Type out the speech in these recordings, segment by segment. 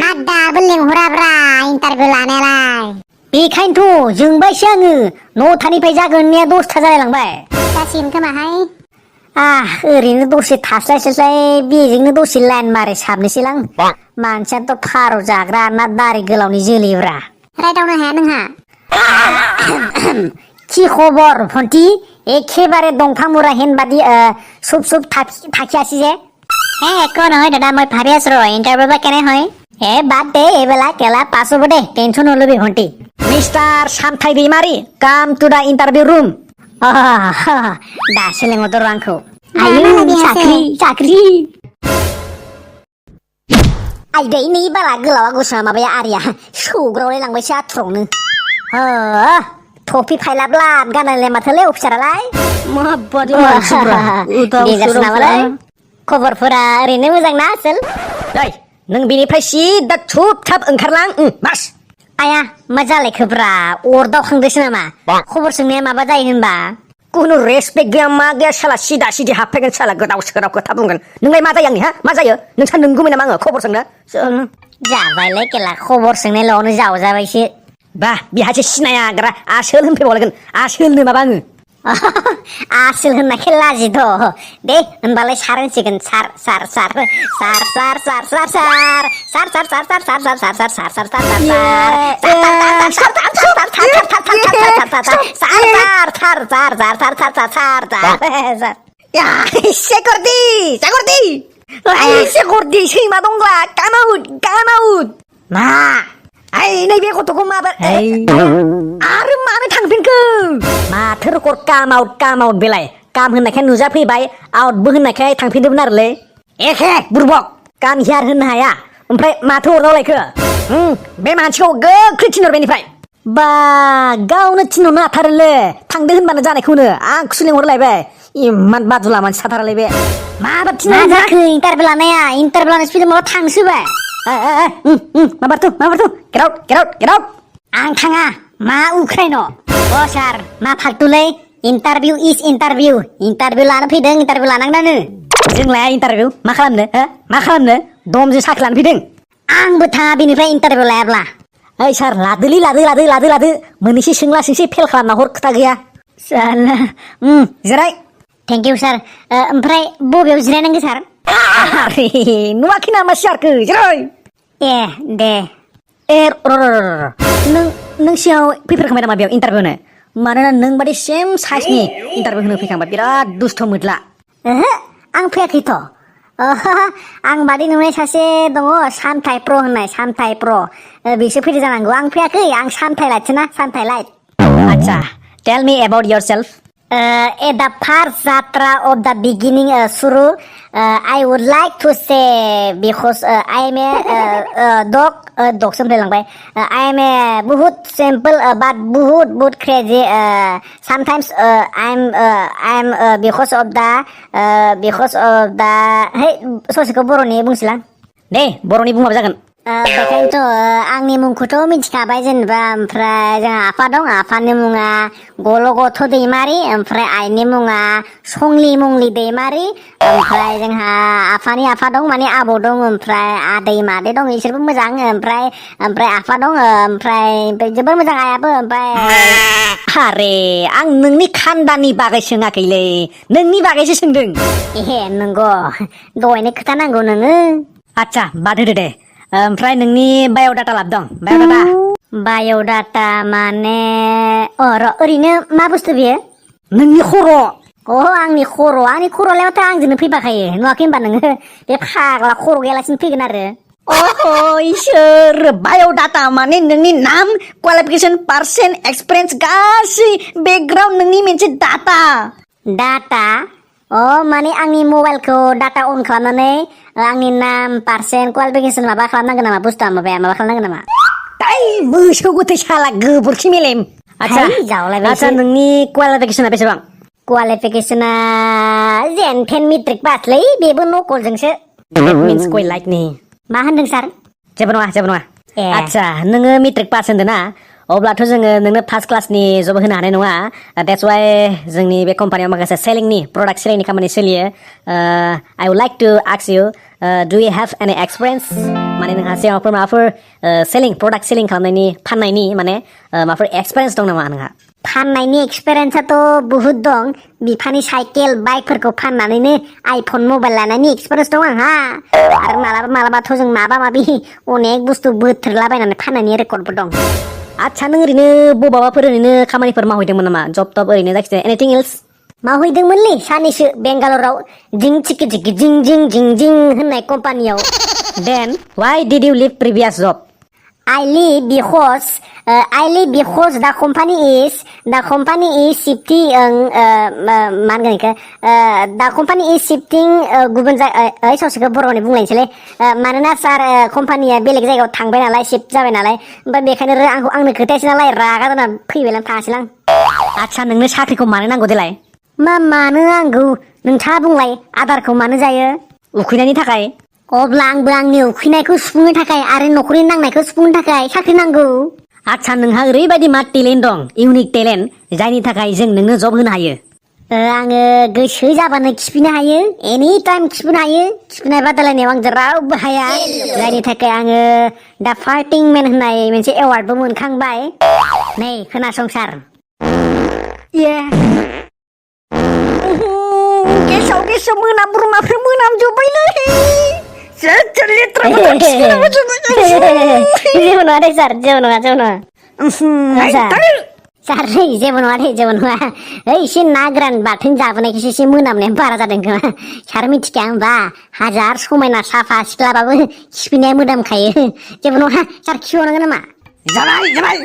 मा दाबो लेंहराब्रा इन्टारभिउ लानायालाय बेखायनोथ' जोंबायसो आङो न' थानिफ्राय जागोननिया 10था जालायलांबाय जासिगोन खोमाहाय ओरैनो दसे थास्लायस्लाय बेजोंनो दसे लाइन मारै साबनोसैलां मानसियाथ' फार' जाग्रा ना दारि गोलावनि जोलैब्रा रायदावनो हाया नोंहा কি খবর ভন্টি একেবারে দংফাং মুরা হেন বাদি সুপ সুপ থাকি আসি যে একো নহয় দাদা মই ভাবি আছো ইন্টাৰভিউ বা কেনে হয় বাদ দে এইবেলা কেলা পাছ হব দে টেনশন নলবি ভন্টি mister Samthai Daimari come to the interview room দাসে লেঙদर आंखौ आयु साख्रि आयदै नै बाला गोलावा गुसा माबाया आरिया सौग्रावलाय लांबायसो आथुरावनो टफि फायलाब्ला गानलाय माथोलै अफिसारालाय माबादि मानसिब्रा नामालाय खबरफोरा ओरैनो मोजां ना आसोल नों बेनिफ्राय सिदा थुब थाब ओंखारलां मास आया मा जालायखोब्रा अरदावखांदोसो नामा खबर सोंनाया माबा जायो होनबा कुनु रेसपेक्ट गैया मा गैया साला सिदा सिदि हाबफैगोन साला गोदाव सोराव खोथा बुंगोन नोंलाय मा जायो आंनि मा जायो नोंसा नंगौमोन नामा आङो खबर सोंनो जाबायलाय केला खबर सोंनायल'आवनो जावजाबायसो बा बिहासो सिनायाग्रा आसोल होनफैबावलायगोन आसोलनो माबा आङो आसोल होननायखाय लाजिथ' दे होनबालाय सार होनसिगोन सार सार सार सार सार सार सार सार सार सार सार सार सार सार सार सार सार सेकरदि सैमा दंब्ला कामाउट मा नैबे गथ'खौ माबा आरो मानो थांफिनखो माथो रखर कामाउट बेलाय काम होननायखाय नुजाफैबाय आउटबो होननायखाय थांफिनदोंमोन आरोलै एखे बुरबक काम हियार होननो हाया ओमफ्राय माथो अरदावलायखो बे मानसिखौ गोख्रै थिनहर बेनिफ्राय बा गावनो थिनहरनो हाथारोलै थांदो होनबानो जानायखौनो आंखौसो लिंहरलायबाय इमान बादुला मानसि थाथारालै बे माबा थिनहर जाखो इन्टारभिउ लानाया फिल्माव थांसोबाय माबारथ' get out आं थाङा मा उख्रायन' सार मा फाल्तुलै इन्टारभिउ इन्टारभिउ लानो फैदों इन्टारभिउ लानांगोनानो जों लाया इन्टारभिउ मा खालामनो दमजों साख्रि लानो फैदों आंबो थाङा बेनिफ्राय इन्टारभिउ लायाब्ला ओइ सार लादोलै लादो मोननैसो सोंसै फेल खालामना हर खोथा गैया साला जिराय थेंक इउ सार ओमफ्राय बबेयाव जिरायनांगौ सार नुवाखै नामा सियारखौ जिराय दे नों सिगाङाव फैफेरखांबाय नामा बेयाव इन्टारभिउनो मानोना नों बादि सेम साइजनि इन्टारभिउ होनो फैखांबाय बिराद दुस्थ' मोदला आं फैयाखैथ' आं बादि नुनाय सासे दङ सामथाइ प्र होननाय सामथाइ प्र बिसो फैदो जानांगौ आं फैयाखै आं सामथाइ लाइटसोना सामथाइ लाइट आच्छा tell me about your self at the first jatra of the beginning Suru I would like to say because I am a dog sampai lang bay I am a बहुत simple but बहुत crazy sometimes I'm because of the hey ससेखौ बर'नि बुंसिलां दे बर'नि बुंबाबो जागोन बेखायनोथ' आंनि मुंखौथ' मिथिखाबाय जेनेबा ओमफ्राय जोंहा आफा दं आफानि मुङा गल'गथ' दैमारि ओमफ्राय आइनि मुङा संलि मुंलि दैमारि ओमफ्राय जोंहा आफानि आफा दं माने आबौ दं ओमफ्राय आदै मादै दं इसोरबो मोजां ओमफ्राय आफा दं ओमफ्राय जोबोर मोजां आइयाबो ओमफ्राय आरे आं नोंनि खानदानि बागै सोङाखैलै नोंनि बागैसो सोंदों नंगौ दहायनो खोथानांगौ नोङो आच्छा बाद होदो दे ओमफ्राय नोंनि बाय'डाटा लाबोदों बाय'डाटा माने ओरैनो मा बुस्थु बेयो नोंनि खर' आंनि खर'लाय माथो आंजोंनो फैफाखायो नुवाखै होनबा नोङो बे फाग्ला खर' गैयालासिनो फैगोन आरो इसोर बाय'डाटा माने नोंनि नाम क्वालिफिकेसन पार्सेन्ट एक्सपिरियेन्स गासै बेकग्राउन्ड नोंनि मोनसे डाटा माने आंनि मबाइलखौ डाटा अन खालामनानै आंनि नाम पार्सेन्ट क्वालिफिकेसन माबा खालामनांगोन नामा बुस्थुआ माबा खालामनांगोन नामा मोसौ गथै साला गोबोरखि मेलेम आच्छा नोंनि क्वालिफिकेसना बेसेबां क्वालिफिकेसना जेन टेन मेट्रिक पासलै बेबो नकलजोंसो मिन्स गय लाइटनि मा होनदों सार जेबो नङा आच्छा नोङो मेट्रिक पास होनदों ना अब्लाथ' जोङो नोंनो फार्स्ट क्लासनि जब होनो हानाय नङा द्याट्स वाइ जोंनि बे कम्पानियाव माखासे सेलिंनि प्रडाक्ट सेलिंनि खामानि सोलियो I would like to ask you do you have any experience माने नोंहा सिगाङावफोर माबाफोर सेलिं प्रडाक्ट सेलिं खालामनायनि फाननायनि माने माबाफोर एक्सपिरियेन्स दं नामा नोंहा फाननायनि एक्सपिरियेन्सआथ' बुहुद दं बिफानि साइकेल बाइकफोरखौ फाननानैनो आइफन मबाइल लानायनि एक्सपिरियेन्स दं आंहा आरो मालाबाथ' जों माबा माबि अनेक बुस्थु बोथ्रोदलाबायनानै फाननायनि रेकर्डबो दं आदसा नों ओरैनो बबावबाफोर ओरैनो खामानिफोर मावहैदोंमोन नामा जब टब ओरैनो जायखिजाया एनिथिं एल्स मावहैदोंमोनलै सानैसो बेंगालराव जिं चिकि चिकि जिं जिं जिं जिं होननाय कम्पानियाव then why did you leave previous job I leave because the company is shifting मा होनगोन इखो the company is shifting गुबुन ससेखौ बर'नि बुंलायनोसैलै मानोना सार कम्पानिया बेलेग जायगायाव थांबाय नालाय शिफ्ट जाबाय नालाय ओमफ्राय बेखायनो आंनो खोथायासै नालाय रागा जाना फैबायलां थाङासैलां आदसा नोंनो साख्रिखौ मानो नांगौ देलाय मानो नांगौ नोंथाङा बुंलाय आदारखौ मानो जायो उखैनायनि थाखाय अब्ला आंबो आंनि उखैनायखौ सुफुंनो थाखाय आरो न'खरनि नांनायखौ सुफुंनो थाखाय साख्रि नांगौ आदसा नोंहा ओरैबायदि मा टेलेन्ट दं इउनिक टेलेन्ट जायनि थाखाय जों नोंनो जब होनो हायो आङो गोसो जाबानो खिफिनो हायो एनि टाइम खिफिनो हायो खिफिनाय बादायलायनायाव आंजों रावबो हाया जायनि थाखाय आङो दा फाइटिं मेन होननाय मोनसे एवार्डबो मोनखांबाय नै खोनासं सार गेसाव मोनामब्रुमाफोर मोनामजोब्बायलै जेबो नङा दे सार जेबो नङा सार नै जेबो नङा ओइ एसे ना गोरान बाथोन जाबोनायखौसो एसे मोनामनाया बारा जादों खोमा सार मिथिखाया होमबा हाजार समायना साफा सिख्लाबाबो खिफिनाया मोदामखायो जेबो नङा सार खिबावनांगोन नामा जाबाय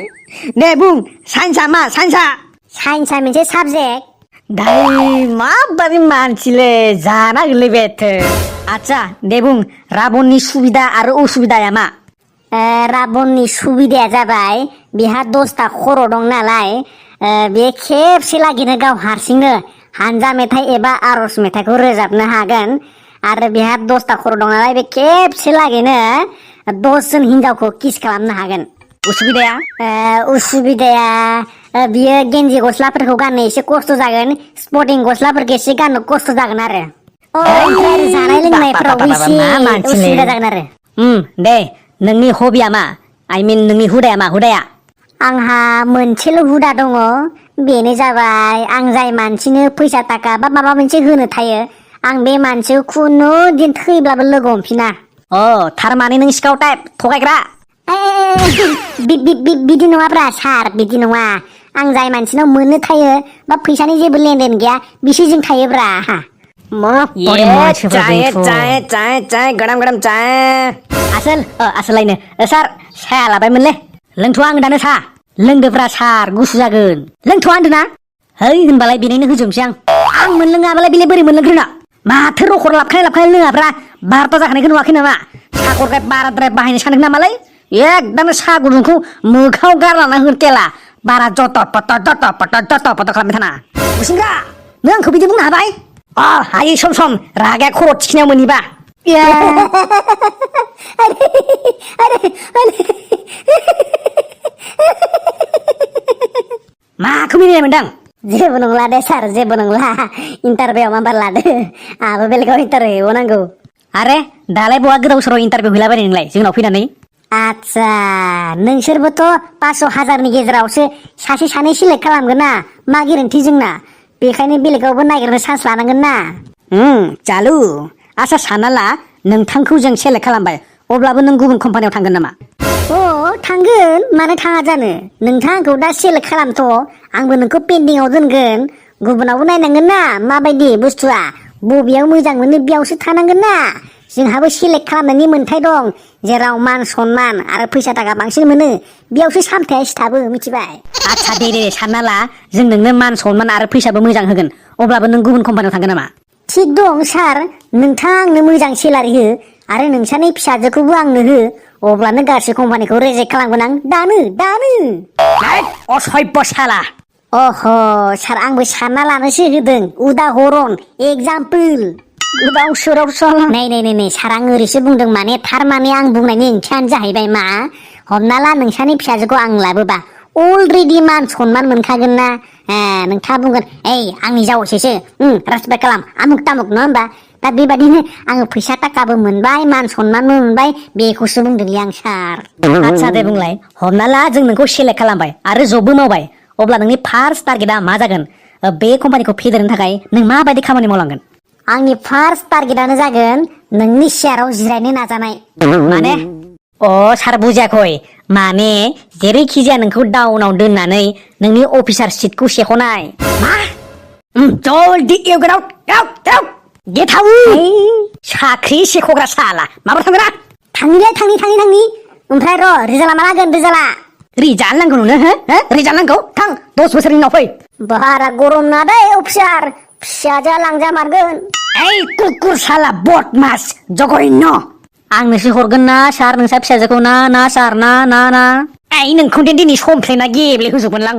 दे बुं साइन्सआ मा साइन्सआ मोनसे साबजेक्ट दाइ माबादि मानसिलै जाना गोलैबाय आदसा दे बुं राबननि सुबिदा आरो उसुबिदाया मा राबननि सुबिदाया जाबाय बेहा 10ता खर' दं नालाय बे खेबसे लागैनो गाव हारसिंनो हानजा मेथाइ एबा आर'ज मेथाइखौ रोजाबनो हागोन आरो बेहा 10ता खर' दं नालाय बे खेबसे लागैनो 10 जन हिनजावखौ किस खालामनो हागोन उसुबिदाया बियो गेन्जि गस्लाफोरखौ गाननो एसे खस्थ' जागोन स्पर्टिं गस्लाफोरखौ एसे गाननो खस्थ' जागोन आरो जानाय लोंनायफोरावबो एसे उसुबिदा जागोन आरो दे नोंनि हबिया मा आइ मिन नोंनि हुदाया मा हुदाया आंहा मोनसेल' हुदा दङ बेनो जाबाय आं जाय मानसिनो फैसा थाखा बा माबा मोनसे होनो थायो आं बे मानसिखौ खुनु दिन थैब्लाबो लोगो हमफिना थारमाने नों सिखाव टाइप थगायग्रा बिदि नङाब्रा सार बिदि नङा आं जाय मानसिनाव मोननो थायो बा फैसानि जेबो लेनदेन गैया बिसोरजों थायोब्रा चाय गरम चाय आसोलायनो सार साया लाबायमोनलै लोंथ'आ आं दानो सा लोंदोब्रा सार गुसु जागोन लोंथ'आ होनदोंना है होनबालाय बेनिनो होजोबनोसै आं मोनलोङाबालाय बेलाय बोरै मोनलोंग्रोनो माथो रखर लाबखानाय लोङाब्रा 12ता जाखानायखौ नुवाखै नामा साखरखाय बाराद्राय बाहायनो सानदों नामालै एकदम साहा गुदुंखौ मोखाङाव गारलाना होटेला बारा जट' पट' खालामबाय थाना गुसिंगा नों आंखौ बिदि बुंनो हाबाय हायो सम रागाया खर' थिखिनायाव मोनहैबा माखौ मिनिनाय मोनदों जेबो नंला दे सार जेबो नंला इन्टारभिउआव माबार लादो आंहाबो बेलेगाव इन्टारभिउ होनांगौ आरे दालाय बहा गोदाव सोराव इन्टारभिउ हैलाबायनाय नोंलाय जोंनाव फैनानै आदसा नोंसोरबोथ' 500,000नि गेजेरावसो सासे सानै सिलेक्ट खालामगोन ना मा गेरेन्थि जोंना बेखायनो बेलेगावबो नागिरनो चान्स लानांगोन ना चालु आसा सानना ला नोंथांखौ जों सेलेक्ट खालामबाय अब्लाबो नों गुबुन कम्पानियाव थांगोन नामा थांगोन मानो थाङा जानो नोंथांखौ दा सेलेक्ट खालामथ' आंबो नोंखौ पेन्डिंआव दोनगोन गुबुनावबो नायनांगोन ना माबायदि बुस्थुआ बबेयाव मोजां मोनो बेयावसो थानांगोन ना जोंहाबो सेलेक्ट खालामनायनि मोन्थाय दं जेराव मान सनमान आरो फैसा थाखा बांसिन मोनो बेयावसो सामथाया सिथाबो मिथिबाय आदसा दे सानना ला जों नोंनो मान सनमान आरो फैसाबो मोजां होगोन अब्लाबो नों गुबुन कम्पानियाव थांगोन नामा थिग दं सार नोंथाङा आंनो मोजां सेलारि हो आरो नोंसानि फिसाजोखौबो आंनो हो अब्लानो गासै कम्पानिखौ रेजेक्ट खालामगोन आं दानो असभ्य साला सार आंबो सानना लानोसो होदों उदाहरन एगजामपोल गोबाव सोराव साला नै सार आं ओरैसो बुंदों माने थारमाने आं बुंनायनि ओंथियानो जाहैबाय मा हमना ला नोंसानि फिसाजोखौ आं लाबोबा अलरेडि मान सनमान मोनखागोन ना नोंथाङा बुंगोन आंनि जावसैसो रेसपेक्ट खालाम आमुक तामुक नङा होमबा दा बेबादिनो आङो फैसा थाखाबो मोनबाय मान सनमानबो मोनबाय बेखौसो बुंदोंलै आं सार आदसा दे बुंलाय हमना ला जों नोंखौ सेलेक्ट खालामबाय आरो जबबो मावबाय अब्ला नोंनि फार्स्ट टारगेटआ मा जागोन बे कम्पानिखौ फेदेरनो थाखाय नों माबायदि खामानि मावलांगोन आंनि फार्स्ट टारगेटआनो जागोन नोंनि सियाराव जिरायनो नाजानाय माने सार बुजियाखै माने जेरैखि जाया नोंखौ डाउनाव दोननानै नोंनि अफिसार सिटखौ सेख'नाय मा जल्दि you get out get out साख्रि सेख'ग्रा साला माबा थांगोना थांनिलाय थांनि ओमफ्राय र' रिजाल्टआ मा लागोन रिजाल्ट नांगौ नोंनो हो रिजाल्ट नांगौ थां 10 बोसोरनि उनाव फै बारा गरम ना दै अफिसार फिसाजोआ लांजामारगोन कुकुर साला बदमास जगरैनो आंनोसो हरगोन ना सार नोंसा फिसाजोखौ ना सार ना नोंखौ दिनै समफ्लेना गेब्ले होजोबगोनलां